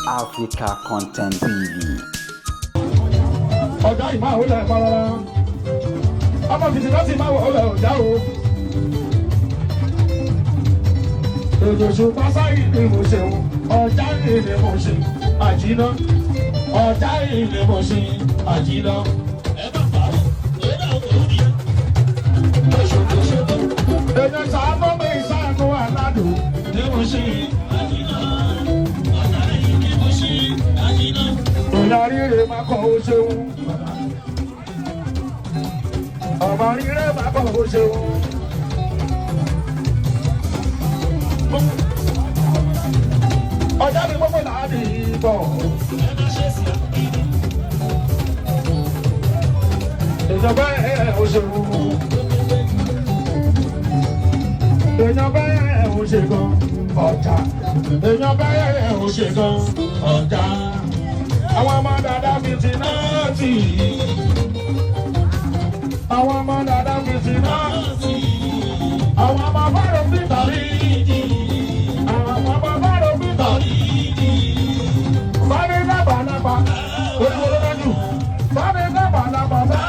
Africa Content TV. Ọ̀gá ìmọ̀ àwọn olè parara. Ọmọ fìtì láti máa wọ ọlẹ ọ̀já o. Èdè òṣùpá sáyì ni mo ṣe o, ọ̀já yìí ni mo ṣe àjìná. Ọ̀já yìí ni mo ṣe àjìná. Èdè sàánú mi sàánú aládùn ni mo ṣe. Ìyá rírè máa kọ́ o ṣeun. Ọmọ rírè máa kọ́ o ṣeun. Ọjà mi gbogbo làádì bọ̀. Ìjọba ẹ̀ o ṣeun. Èèyàn bẹ́ẹ̀ ò ṣe gan ọjà. Èèyàn bẹ́ẹ̀ ò ṣe gan ọjà. Àwọn ọmọ dàda fi ti náà tì í. Àwọn ọmọ dàda fi ti náà tì í. Àwọn ọmọ bárò fi tàrí ìdì. Àwọn ọmọ bárò fi tàrí ìdì. Bámi lábàá lábàá, oníwó ló dájú. Bámi lábàá lábàá bá.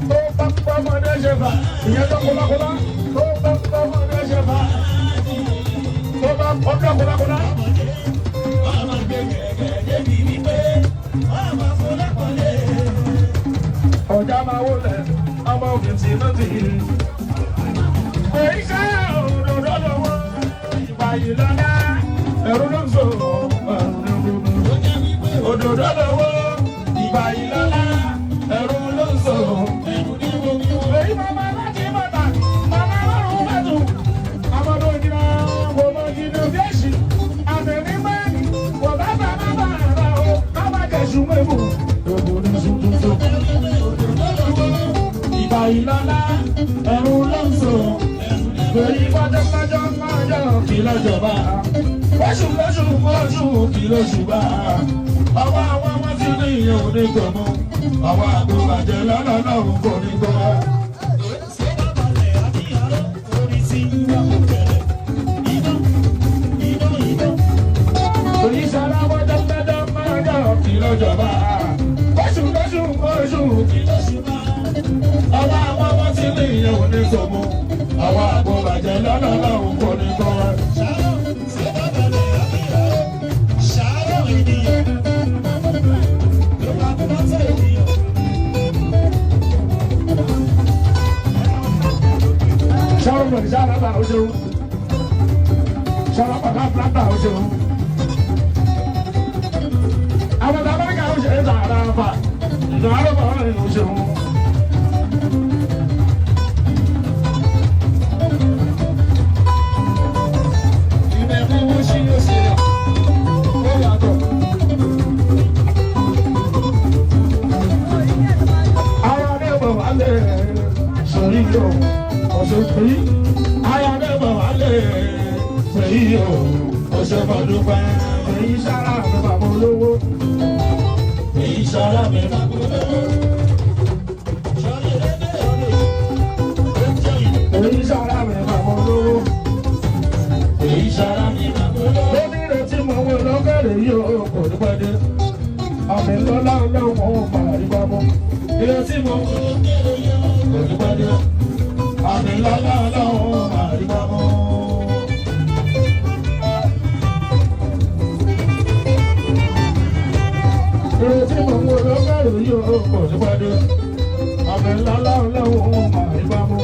Tó bá pọ́nmọdé ṣe fà, ìyẹn tó kólákólá. Tó bá pọ́nmọdé ṣe fà, tó bá pọ́nmọdé kólákólá. Ọjà máa wọlé ọmọ òfin tí ló ti rí. Oríṣẹ́ òdòdó lọ́wọ́ ìgbà yìí lọ́lá ẹ̀rú ló ń sọ òdòdó lọ́wọ́ ìgbà yìí lọ́lá ẹ̀rú ló ń sọ. Èyí màmá láti bàtà màmá lọ́rùn bàtù àmọ́dé òjìnà kò mọ jìnnà bí èsì àtẹ̀mí mẹ́rin kò bá bàbá bàbá o ká má jẹ̀sùn mẹ́mú. Òbò ní sùn tuntun ìgbà ìlọ́lá ẹ̀rù ló ń sọ. Èyí bọ́jọ́ bọ́jọ́ mọ́jọ́ kí lọ́jọ́ bá. Lóṣù lóṣù mọ́ṣù kí lóṣù bá. Ọwọ́ àwọn ọmọ tí ní ìyẹn ò ní gbọ̀mọ́. Ọwọ́ àgbòbàjẹ́ lọ́nà náà kò ní gbọ́. Èyí sara bọ́jọ́ bọ́jọ́ mọ́jọ́ kí lọ́jọ́ bá. Lóṣù lóṣù mọ́ṣù kí lóṣù bá. Ọwọ́ àwọn ọmọ tí ní ìyẹn ò ní gbọ̀mọ́. Ọwọ́ àgbòbàjẹ́ lọ́nà náà kò ní gbọ́. Sọ̀rọ̀ lòdì sára bá o ṣeun. Sọ̀rọ̀ pàtà planta o ṣeun. Àwọn ọ̀dọ́ Amẹ́ríkà ó ṣe é sàrà fà. Ìjọba ló bọ̀ ọ́ o ṣeun. Ara rẹ̀ bọ̀ wálé sọ̀rí o, ọ̀ṣọ́ pé. Ara rẹ̀ bọ̀ wálé sọ̀rí o, ọ̀ṣọ́ bọ̀dúpẹ́. Èyí sára mi bàbá olówó. Èyí sára mi bàbá olówó. Èyí sára mi bàbá olówó. Èyí sára mi bàbá olówó. Lóní ìrètí mo wọ lọ́gẹ̀rẹ̀ yìí o, kò ní pẹ́ dé. Àmì ńlọ́lá ọlọ́run ò máa rí bá mọ́. Ìrètí mo wọ lọ́gẹ̀rẹ̀ yìí o, kò ní pẹ́ dé. Àmì ńlọ́lá ọlọ́run ò máa rí bá mọ́. Ìrètí mo wọ lọ́gẹ̀rẹ̀ yìí o, kò ní pẹ́ dé. Àmì ńlọ́lá ọlọ́run ò máa rí bá mọ́.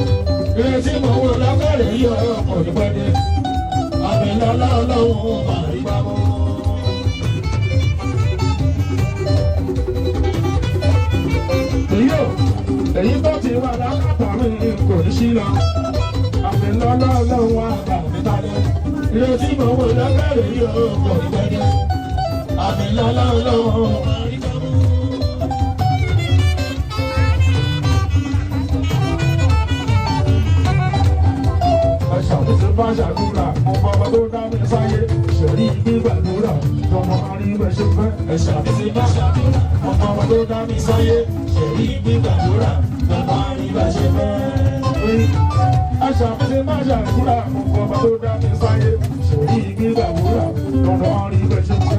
Ìrètí mo wọ lọ́gẹ̀rẹ̀ yìí o, kò ní pẹ́ dé. Àmì ńlọ́lá ọlọ́run ò máa rí bá mọ́. Èyí ò èyí tó ti wà lákàtà mi kò ní sí lọ. Àmì lọ́lọ́ lọ́wọ́ àgbà mi balẹ̀. Ilé tí mo wò lọ́kẹ́rẹ́ yìí ó kò ní pẹ́ dé. Àmì lọ́lọ́ lọ́wọ́. Ẹ̀ṣà mi ti bá ṣàdúrà, mo bàbá tó dá mi sáyé. Ṣèrí gbígbàdúrà, ọmọ arígbẹ̀ ṣe fẹ́. Ẹ̀ṣà mi ti bá ṣàdúrà, mo bàbá tó dá mi sáyé. Ṣèrí gbígbàdúrà, ọmọ arígbẹ̀ ṣe fẹ́. Ẹ̀ṣà mi ti bá ṣàdúrà, mo bàbá tó dá mi sáyé. Ṣèrí gbígbàdúrà, ọmọ arígbẹ̀ ṣe fẹ́.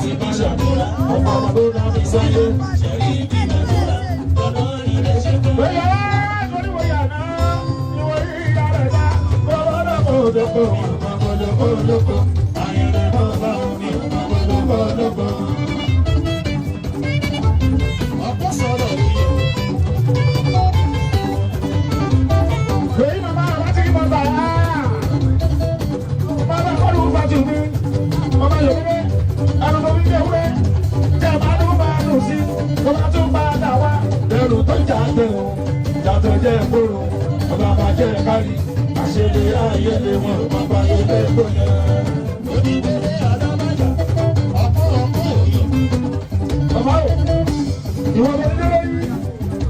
Èsì kan ṣàdúrà, ọ̀pọ̀ ọmọ tó dá mi sáyé. Ṣẹ̀rí ìdí nàdúrà, lọ́dọ̀ ilé ṣe tó. Bóyá oníwòye àná, ìwọ ìyá rẹ̀ dá. Bọ́lá kò dóko, ọmọ dóko dóko. Àyìnlẹ̀ bọ́lá omi, ọmọ dóko dóko. Ọ̀pọ̀ sọ̀rọ̀ yìí. Èyí màmá àti màmá màmá kọ́lù fàtì mi, màmá yòókù ẹnu tó fi jẹ́ wúrẹ́, jẹ́ bá dùn bá dùn sí, tó bá tún bá dà wá. Ẹrù tó jà tẹ̀ o, jà tó jẹ́ kóró, ọba máa jẹ́ kárí, àṣẹlẹ̀ ayé lè wọ̀n, bàbá ilé tó yẹ. Onígbélé alábàjá, ọ̀pọ̀ ọ̀pọ̀ òyò. Bàbá o, ìwọ bẹ ní lórí,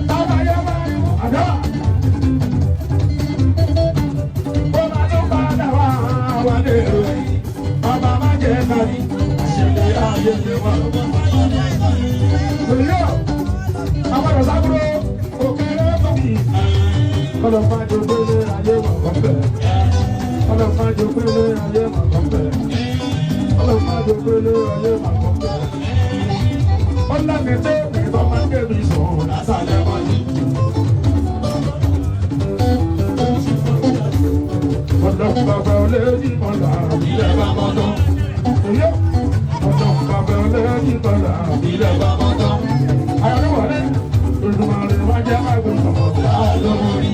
táwọn ayé máa ń àdá. Ó máa tún bá dà wá, wà ní èrò yìí, bàbá máa jẹ́ kárí, àṣẹlẹ̀ ayé lè wọ̀n. Òyìnbó, àwọn ọ̀sán-kúrò, òkèrè tóbi. Kọ́lọ̀ máa jẹ pélé ayé mọ̀ kàn bẹ̀. Kọ́lọ̀ máa jẹ pélé ayé mọ̀ kàn bẹ̀. Kọ́lọ̀ máa jẹ pélé ayé mọ̀ kàn bẹ̀. Ọlọ́mi tó mi bọ́ máa ń débi sùn lásàlẹ̀ wájú. Ọlọ́run bàbá olóyìn mọ̀lá Ilẹ̀ bá mọ́ tán, òyò. Ọlọ́run bàbá olóyìn mọ̀lá ilẹ̀ bá mọ́ tán, ayọ̀wọlé. Olùmọ̀rẹ́ wájà àgùntàn á lówó rí,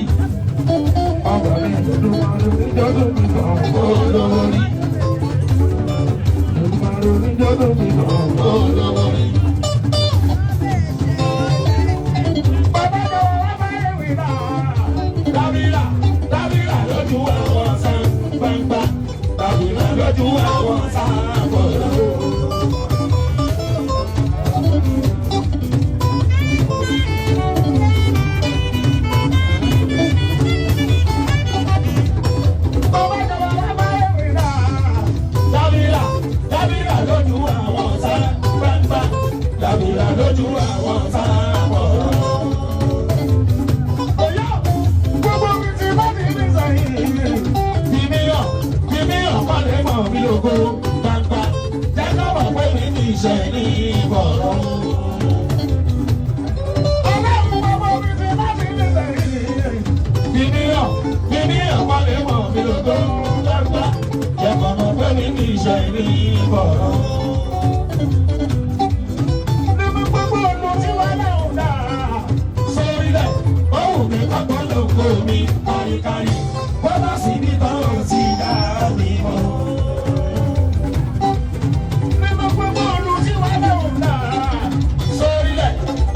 ọba mi. Olùmọ̀rẹ́ oníjọ́dún mi kàn. ó lówó rí, Olùmọ̀rẹ́ oníjọ́dún mi kàn. ó lówó rí. Bàbá mi wá bá ewì náà. Dábìlà, dábìlà lójú àwọn sàn gbangba, dábìlà lójú àwọn sàn bọ̀rọ̀. Bàbá mi wá bá ewì náà. Dábìlà, dábìlà lójú àwọn sàn gbangba, dábìlà lójú àwọn sàn bọ̀rọ̀. Òyò, gbogbo mi ti bá mi ní sẹ́yìn. Bímíyàn, bímíyàn kọ́ lè mọ̀ mí lógo gbangba, jẹ́ ká mọ̀ pé mi ní ìṣẹ̀ ní ìbọ̀rọ̀. Ọlọ́run gbogbo mi ti bá mi ní sẹ́yìn. Bímíyàn, bímíyàn kọ́ lè mọ̀ mí lógo gbangba, jẹ́ ká mọ̀ pé mi ní ìṣẹ̀ ní ìbọ̀rọ̀. Nínú gbogbo ọ̀nà tí wàá láwùn náà. Sórílẹ̀, ó wù mí kọ́kọ́ lóko mi káríkárí, kó má sí bí tán ti dá mi mọ̀. Nínú gbogbo ọ̀nà tí wàá láwùn náà. Sórílẹ̀,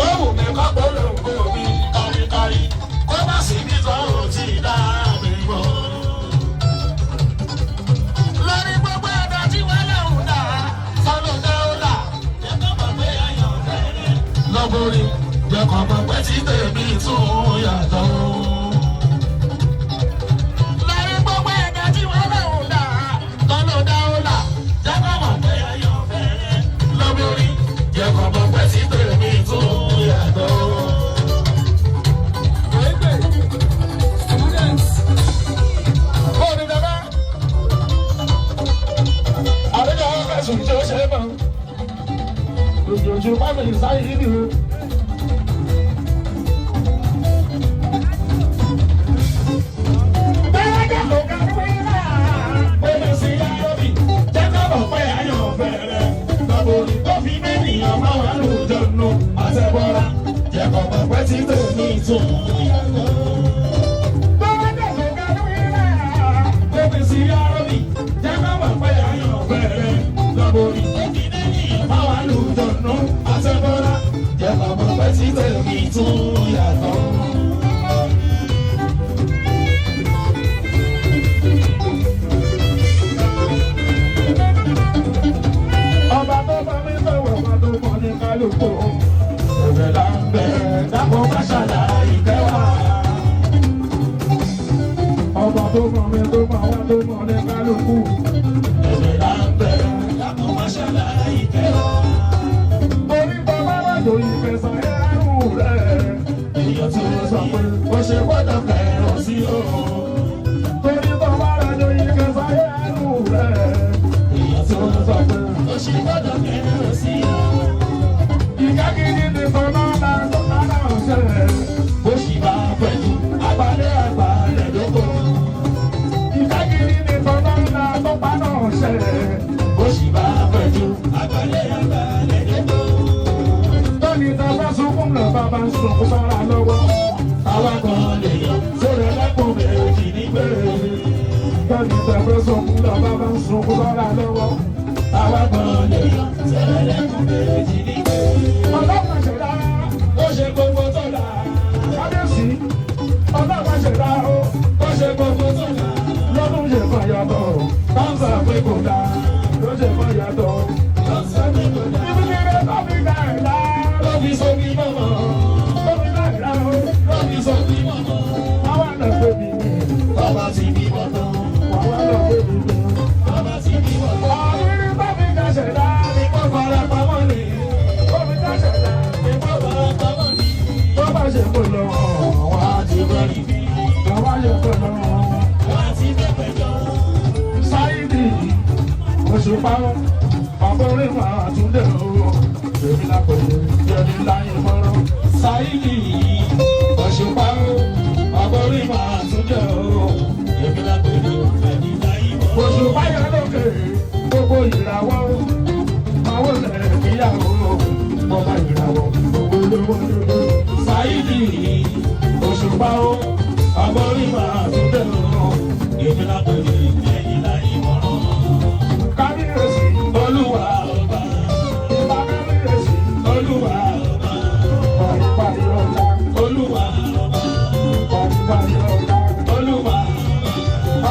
ó wù mí kọ́kọ́ lóko mi káríkárí, kó má sí bí tán ti dá mi mọ̀. Lórí gbogbo ẹ̀dá tí wọ́n lẹ́hùn dá, sọ́nù dáúlà, jẹ́ kó mọ̀ pé ayọ̀ fẹ́rẹ̀. Lọ́gọ́rin, jẹ́ kó mọ̀ pé tí tèmi tún yàtọ̀. Lórí gbogbo ẹ̀dá tí wọ́n lẹ́hùn dá, sọ́nù dáúlà, jẹ́ kó mọ̀ pé ayọ̀ fẹ́rẹ̀. Lọ́gọ́rin, jẹ́ kó mọ̀ pé tí tèmi tún yàtọ̀. Bọ́ọ̀lù dàbá. Àlejò ẹ̀sùn tí ó ṣe é mọ̀. Lójoojúmọ́ mi sáyé ni o. Bẹ́ẹ̀ni ló ká pé náà. Omi sí ayọ̀bí, jẹ́ ká mọ̀ pé ayọ̀ fẹ́rẹ̀. Lọ́bọ̀rì tó fi mẹ́nìyàn máa wà lójọ́nù àtẹ̀bọ́ra. Jẹ́ kó mọ̀ pé tí tèmi tún yàtọ̀. Bẹ́ẹ̀ni ló ká pé náà. Omi sí ayọ̀bí, jẹ́ ká mọ̀ pé ayọ̀ fẹ́rẹ̀. Lọ́bọ̀rì tó fi mẹ́nìyàn máa wà lójọ́nù àtẹ̀bọ́ra. Jẹ́ kó mọ̀ pé tí tèmi tún yàtọ̀. Ọba tó bá mi sọ̀rọ̀ ọba tó mọ̀ ní kálukú. Ẹ̀bẹ̀ là ń bẹ̀ dákun má ṣàlàyé kẹwàá. Ọba tó mọ̀ mi tó mọ̀ wá tó mọ̀ ní kálukú. Ẹ̀bẹ̀ là ń bẹ̀ dákun má ṣàlàyé kẹwàá. Orí bàbá lájò ìfẹsẹ̀ ẹrù rẹ̀. Èèyàn tó sọ pé ó ṣe gbọ́dọ̀ kẹrùn sí o. Torí bàbá lájò ìfẹsẹ̀ ẹrù rẹ̀. Èèyàn tó sọ pé ó Òṣì gbọ́dọ̀ kẹ́rù sí o. Ìyá gidi ni tọ́lá la tó bá náà ṣe. Bóṣì bá pẹ́ jù, àgbàlẹ̀ àgbàlẹ̀ lóko. Ìyá gidi ni tọ́lá la tó bá náà ṣe. Bóṣì bá pẹ́ jù, àgbàlẹ̀ àgbàlẹ̀ lóko. Tóní ta bá sunkún lọ bàbá ń sunkún sára lọ́wọ́. Àwa kan lè yọ sórí ẹlẹ́kùn méjì nígbèrè. Tóní ta bá sunkún lọ bàbá ń sunkún sára lọ́wọ́. Àwa kan lè yọ sórí ẹlẹ́kùn méjì nígbèrè. Ọlọ́run ṣẹ̀dá Ó ṣe gbogbo tó là. kábíyèsí. Ọlọ́run ṣẹ̀dá o. Ó ṣe gbogbo tó là. Lọ́dún ṣe fún yàtọ̀. Táǹsà pé kò dáa. Ló ṣe fún yàtọ̀. Ló sọ pé kò dá. Ibi tí ilé tó fi dá ẹ̀ lá. Ló fi sómi mọ́mọ́. Tó fi dá ẹ̀ lá o. Ló fi sómi mọ́mọ́. Àwa lọ pé mi ni. Bàbá ti bí mọ́tò. Àwa lọ pé mi ni. Bàbá ti bí mọ́tò. Àbírí tó fi dá ṣẹ̀dá. Ìpọ́ fara pamọ́ ni. Tó fi dá ṣẹ̀dá. Ìpọ́ fara pamọ́ ni. Tó bá ṣe kó lọ. Wọ́n á ti bẹ́ẹ̀ bí. Àwa ṣe kó lọ. Wọ́n á ti bẹ́ẹ̀ pẹ̀jọ́. Sáyidì Òṣùpá ọkùnrin máa tún dé o. Èmi lápẹ̀lẹ̀ jẹ́ni láyé mọ́rọ́. Sáyidì Òṣùpá ọkùnrin máa tún jẹ́ o. Èmi lápẹ̀lẹ̀ ẹni láyé mọ́. Òṣùpá yẹn lókè gbogbo ìràwọ̀. Àwọn ilẹ̀ kíyàwó ọba ìràwọ̀ gbogbo olówó lóde. Sáyidì Òṣùpá ọkùnrin máa tún jẹ́ o. Èmi lápẹ̀lẹ̀ ẹni láyé mọ́. Kábíyèsí Olúwa ọba, ìbá kábíyèsí Olúwa ọba, paríparí ọ̀la Olúwa ọba, paríparí ọ̀la. Olúwa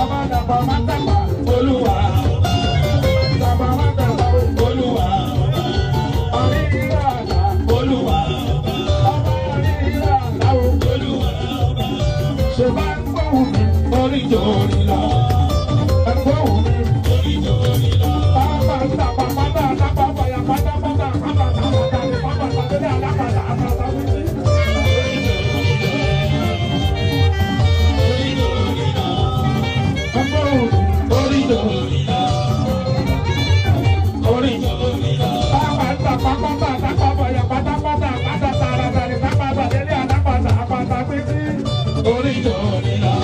Ọba dàgbà má dàgbà Olúwa ọba, dàgbà má dàgbà o. Olúwa ọba, Orí ìlà àlá Olúwa ọba, ọba orí ìlà àlá o. Olúwa ọba. Ṣé bá ń gbóhùn mi? Orí jòrí lọ, Ẹ gbóhùn mi. orí jòrí lọ. Pápá ń tàpá pátá àtàpá fàyà pátá pátá pátá tàpá tàbí pápá tàbí alápàdà àpàtà wíjí. Orí jòrí lọ, Ẹ gbóhùn mi. orí jòrí lọ, orí jòrí lọ. Pápá ń tàpá pátá àtàpá fàyà pátá pátá pátá tààrà tàbí pápá tàbí alápàdà àpàtà wíjí. Orí jòrí lọ,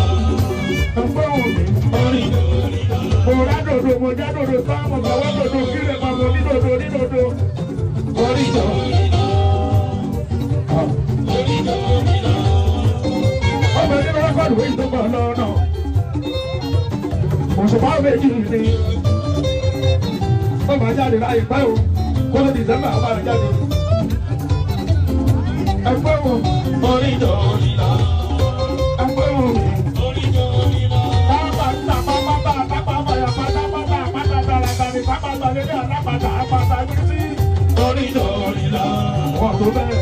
Ẹ gbóhùn mi. orí jòrí lọ. Mo rá dòdò mo já dòdò tán mo fọwọ́ dòdò kílè pa mo ní dòdò ní dòdò. Orí jòrí lọ, orí jòrí lọ. Ọmọ nínú rẹ́kọ̀dù wíì tó pọ̀ lọ́nà. Òṣùpá méjì ni. Ó máa jáde láìpẹ́ o. Kó ló Dìsẹ́mbà ó máa jáde. Ẹgbẹ́ wo? Orí jòrí lọ, Ẹgbẹ́ wo? orí jòrí lọ. Pápá tàpá pápá tápá fàyà pátá pátá pátá tààrà tàbí pápá tàbí ní alápàtà àpàtà wíjí. Orí jòrí lọ, Wọ́n tó bẹ́ẹ̀.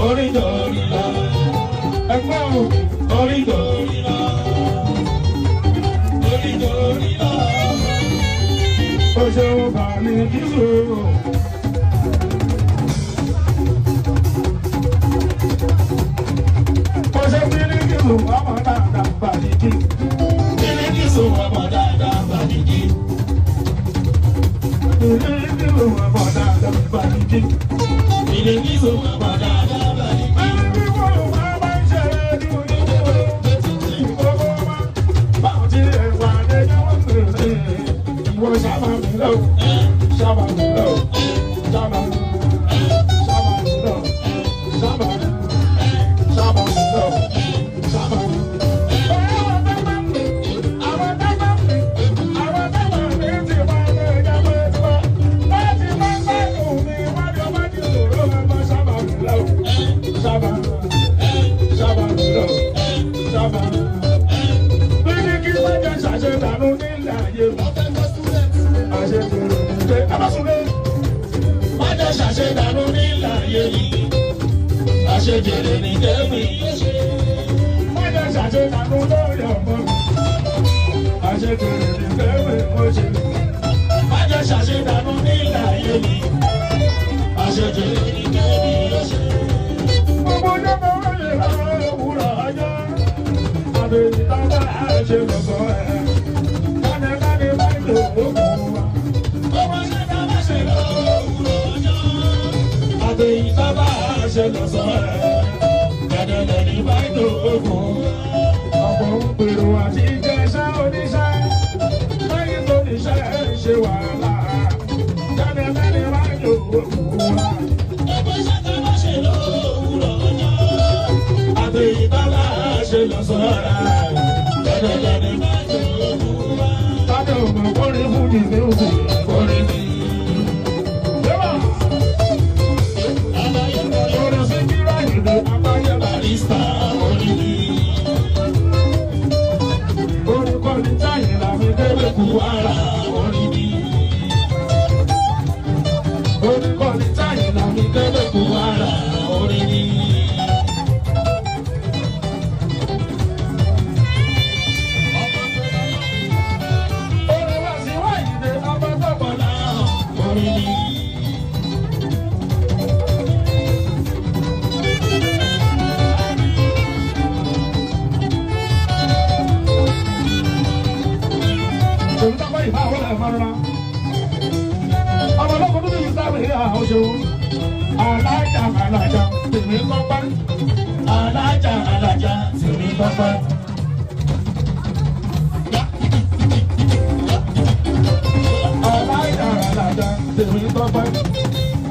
orí jòrí lọ, Ẹgbẹ́ wo? orí jòrí lọ, orí jòrí lọ. Ó ṣeun bàmí jísù. Ó ṣe bíríkìsù ọmọ dáadáa bàdìjì. Bíríkìsù ọmọ dáadáa bàdìjì. Bíríkìsù ọmọ dáadáa bàdìjì. Bíríkìsù ọmọ dáadáa bàdìjì. Bíríkìsù máa ń ṣe é ní onídìrí. Ìgbogbo wa báwo ti lè wà lẹ́yìn wọ́n sì rí. Ìwọ sábà mi lọ, sábà mi lọ, sábà mi sábà mi lọ, sábà mi sábà mi lọ, sábà mi. Àwọn tó bá mi, àwọn tó bá mi, àwọn tó bá mi ti wá lé ẹja pé tiwa. Láti máa gbádùn mi, wá ní ọmọ tí sòrò ọmọ sábà mi lọ, sábà mi, sábà mi lọ, sábà mi. Bíríkì má jẹ́ ṣàṣedànù nílẹ̀ ayé mi. Àṣedèrè ṣe abásúlé. Má jẹ́ ṣàṣedànù nílẹ̀ ayé mi. Àṣejèrè ní tèmi. Má jẹ́ ṣàṣedànù lórí ọmọ mi. Àṣedèrè ní tèmi mo ṣe. Má jẹ́ ṣàṣedànù nílẹ̀ ayé mi. Àṣejèrè ní tèmi yóò ṣe. Gbogbo ọjọ́ tó ń lè lọ òwúrọ̀ ọjọ́. Àbẹ̀yí tábà ṣe lọ́sọ̀ ẹ̀. Kánẹ́kánẹ́ bá ń lò ó kù wá. Gbogbo ṣẹ́ tá a bá ṣe Àtẹ̀yìn sábà ṣe lọ sọ́rọ̀ dandan ní báyìí ògùn. Ọ̀pọ̀ ń pèrò àti jẹ́ṣẹ́ oníṣẹ́. Lẹ́yìn tó níṣẹ́ ṣe wàhálà. Dandan ní báyìí ògùn wa. Ẹgbẹ́ iṣẹ́ tá a bá ṣe lówùrọ̀ ọjọ́. Àtẹ̀yìn sábà ṣe lọ sọ́rọ̀ dandan ní báyìí ògùn wa. Tádé ògùn kórè fún mi ní òsì kórè mi. Àlàyé kọrin Kórè sí kíra ìlú abáyé barista orin ni. Orúkọ ní táyì làmì délé kú ara. Orin ni. Orúkọ ní táyì làmì délé kú ara. Orin ni. Orin wá sí wáyé dé ọmọ tó bọ̀ náà. Orin ni. Èmi tó kọ́ ìbá àwọn ọ̀rẹ́ mọ́ra. Ọmọ ológun dúdú yìí sábẹ̀ yìí àwọn ṣeun. Alájà alájà tèmi kọ́pá. Alájà alájà tèmi tọ́pẹ́. Alájà alájà tèmi tọ́pẹ́.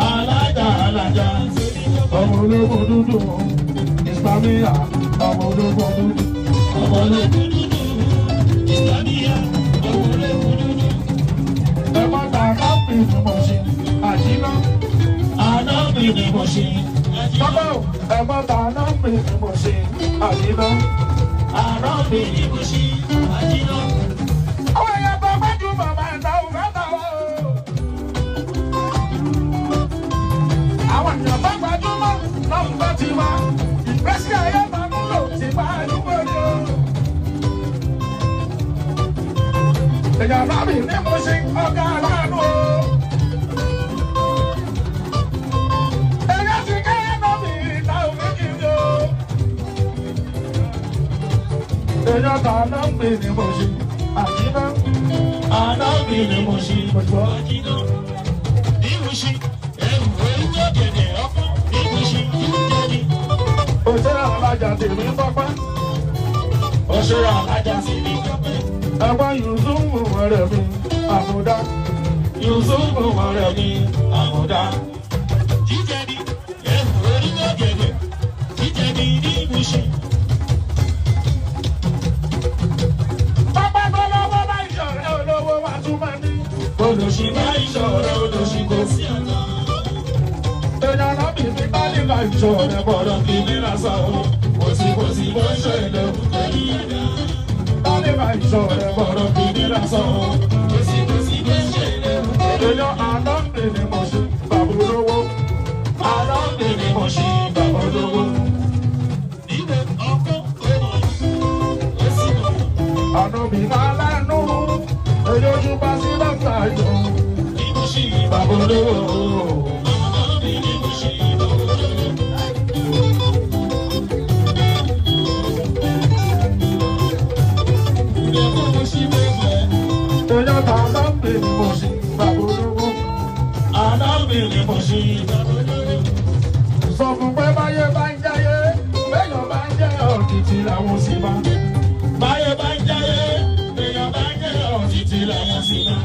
Alájà alájà tèmi tọ́pẹ́. Ọmọ ológun dúdú Ìsìlámíyà ọmọ ológun dúdú. Ọmọ ológun dúdú Ìsìlámíyà ọmọ ológun dúdú. Ẹ má ta káfí ni mo ṣe àṣìná. Àná mi ni mo ṣe. Tọ́pẹ́ o, ẹ má ta káfí ni mo ṣe àṣìná. Àná mi ni mo ṣe. Àjìnà. Àwọn èèyàn tó gbajúmọ̀ máa ń ta òun fẹ́ wá o. Àwọn èèyàn tó gbajúmọ̀ náà ń bá ti wá. Ìgbésí ayé máa ń lò ti bá àdúgbò ni o. Èèyàn lábì ní mo ṣe ọ̀gá aláàánú o. Èèyàn ti kẹ́yẹ́ náà mi ìta òfin kiri o. Èèyàn tà náà ń pè ní mo ṣe àṣìná. Àná mi ni mo ṣe. Àjìnà. Bí mo ṣe ẹrù orí ọ̀gẹ̀dẹ̀ ọkọ̀ bí mo ṣe jíjẹ ni. Òṣèré alájà tèmi tọ́pẹ́. Òṣèré alájà tèmi tọ́pẹ́. Ẹ̀gbọ́n Yusufu ọ̀rẹ́ mi àmúdá. Yusufu ọ̀rẹ́ mi àmúdá. Jíjẹ ni ẹrù orí ọ̀gẹ̀dẹ̀ jíjẹ ni ní Mushin. Pápá gbọ́lọ́wọ́ bá ìṣọ̀rẹ́ olówó wa tún máa ní. Olùsí bá ìṣọ̀rẹ́ olùsí kò sí ọ̀nà. Èèyàn lábì ní bálíkà ìṣọ̀rẹ́ bọ̀rọ̀ Bọ̀dọ̀ kì í nira sọ o, kò sí kò sí bó ń ṣe lè wù lórí ẹ̀dá. Bálíkà ìṣọ̀rẹ́ bọ̀rọ̀ Bọ̀dọ̀ kì í nira sọ o, kò sí kò sí bó ń ṣe lè wù lórí ẹ̀dá. Èèyàn àlọ́ǹdè ni mo ṣe bàbá olówó. Aláǹdè ni mo ṣe bàbá olówó. Níbo ọkọ̀ ó mọ̀ ó sì mọ̀. Ànàbì aláàánú. Èyí ojú bá sí lọ́tà yọ. Ní mo ṣe bàbá olówó. Aláǹdè ni mo ṣe bàbá olówó. Ìyẹ̀kọ́ mo ṣí bẹ́ẹ̀. Èèyàn àlọ́ǹdè ni mo ṣe bàbá olówó. Aláǹdè ni mo ṣe bàbá olówó. Sọ fún pé báyé bá ń jáyé, béèyàn bá ń jẹ́ ọ̀kìtì làwọn sì máa. Báyé bá ń jáyé, èèyàn bá ń jẹ́ ọ̀títì làwọn sì máa.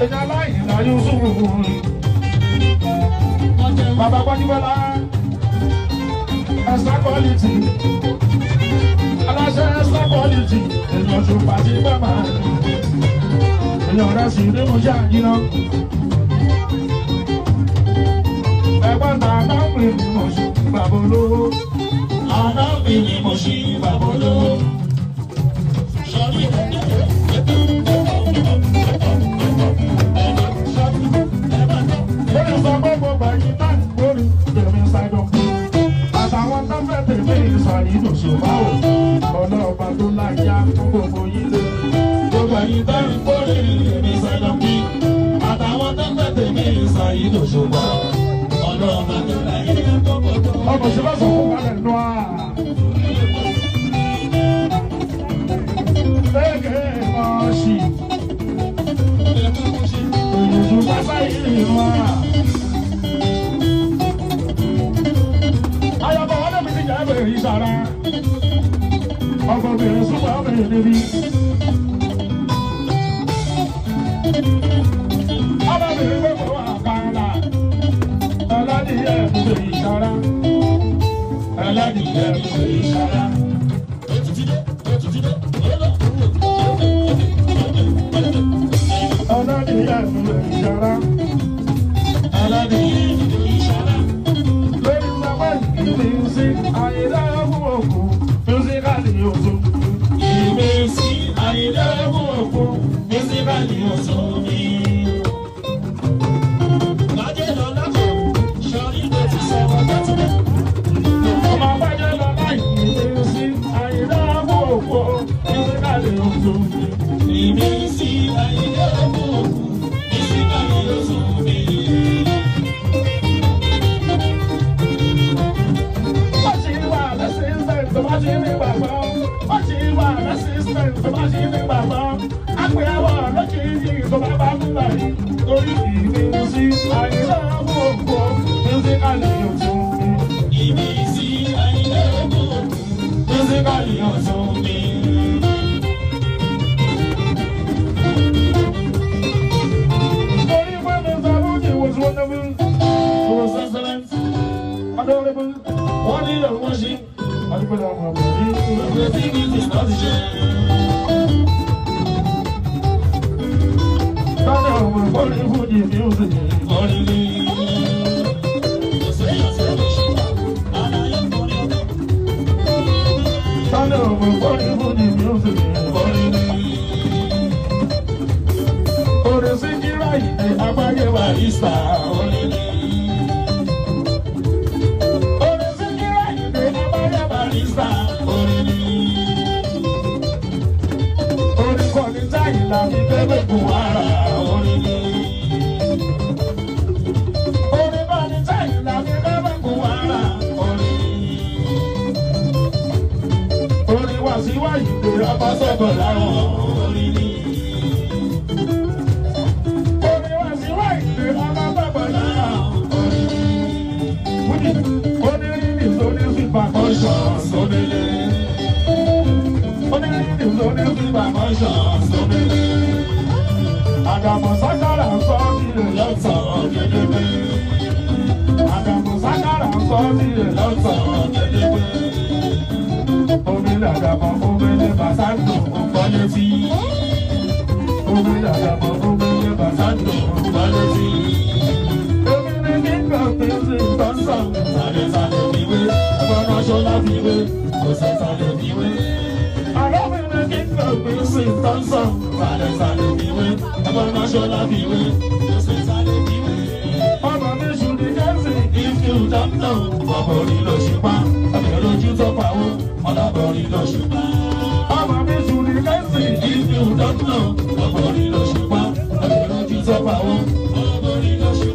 Èèyàn aláìní Yusufu. Bàbá Gbọ́njúbọ́lá, extra quality. Aláṣẹ extra quality. Èèyàn ṣùpá ti pẹ́ máa. Èèyàn rẹ̀ sì ní mo ṣe àjìnà. Ẹ̀gbọ́n ta náà pè ní mo ṣe bàbá olówó. Aláǹdè ni mo ṣe bàbá olówó. Sọrí Lórí sọ pé gbogbo ẹ̀yin náà lórí tèmi ṣáìdọ̀. Àtàwọn tó fẹ́ tèmi ìsàlẹ̀ ìdòṣùpá o. Ọlọ́ọ̀bá tó láyà fún gbogbo yín lé. Gbogbo ẹ̀yin tó ń kórè èmi sọ̀rọ̀ bí. Àtàwọn tó ń fẹ́ tèmi ìsàyí lòṣùpá. Ọlọ́ọ̀bá tó láyé gbogbo. Ọmọ ṣe bá sọ fún kalẹ̀ nù á. Ẹ̀kẹ́ máa ṣì. Ọkọ̀bìnrin súnmọ́ mi níbí. Ọmọbìnrin gbogbo àkàrà. Ọlọ́dìyẹ ń ṣe ìṣara. Ọlọ́dìyẹ ń ṣe ìṣara. Ọlọ́dìyẹ ń ṣe ìṣara. Ọlọ́dìyẹ ń ṣe ìṣara. Lórí sábà ìmísí àyílá fún òkú mísíkàlì òtún. Ìmísí àyílá fún òkú mísíkàlì òtún mi. Lájẹ́ lọ lákò, sọrí ló ti sọ̀rọ̀ látìlẹ̀. Ọmọ bájẹ́ lọ láì ìmísí àyílá fún òkú mísíkàlì òtún mi. Ìmísí àyílá fún òkú mísíkàlì òtún mi. Ó ṣì wà lẹ́sìsẹ́ǹ tó bá ṣe ní gbàgbọ́. Ó ṣì wà lẹ́sìsẹ́ǹ tó bá ṣe ní gbàgbọ́. Àpéyàwó lójijì tó bá bá mú bàrí. Torí ìmísí àyílá fún òkú mísíkàlì òtún mi. Ìmísí àyílá fún òkú mísíkàlì òtún mi. Torí pé Mr. Fuji was wonderful, he was excellent, adorable. Wọ́n nílò wọ́n ṣe Adúpẹ́ lọ́wọ́ ọmọ yìí. gbogbo tí mi ti sọ ti ṣe. Tani ọmọ ìfọ́rí Fuji music. Orin ni. Kò séyàn tó lè ṣe, àlàyé kọrin ọdún. Tani ọmọ ìfọ́rí Fuji music. Orin ni. Orin sí jíra ìdè agbáyé wa. Barista orin ni. Orin sí jíra ìdè agbáyé wa. Barista orin ni. Orin kọ́ni táyì làbí bẹ́ẹ̀ Kò ara orin ni. Orin kọ́ni táyì làbí bẹ́ẹ̀ Kò ara orin ni. Orin wá sí wáyé ìdè Ọba sọ̀kọ̀ láwọn orin ni. Orin wá sí wáyé ìdè ọmọ bàbá náà. Orin ni. Fuji onírìnrìn sóní sípà Kọ́ṣọ̀ sódélé. Onírìnrìn sóní sípà Kọ́ṣọ̀ sódélé. Àdàmọ̀ sákàrà sọ tirẹ̀ Lọ́tọ̀ gédégbé. Àdàmọ̀ sákàrà sọ tirẹ̀ Lọ́tọ̀ gédégbé. Omi làdàmọ̀ omi ní bàtà ń dùn. Gbọ́létí. Omi làdàmọ̀ omi ní bàtà ń dùn. Gbọ́létí. Omi ní kíkọ́ fi sí tọ́sán. Sàlẹ̀sàlẹ̀ fiwé. Ẹgbọ́n ṣọlá fiwé. Kò sẹ̀sàlẹ̀ fiwé. Àlọ́ mi ní kíkọ́ fi sí tọ́sán. Sàlẹ̀sàlẹ̀ fiwé. Ẹgbọ́n ṣọlá fiwé. Kò sẹ̀sàlẹ̀ fiwé. Ọmọ mi ṣù ní Jẹ́sì. If you don't know, bọ̀bọ̀ orí ló ṣe pa. Ọbẹ̀ lójú tó pa ó, ọlọ́bọ̀ orí ló ṣe pa.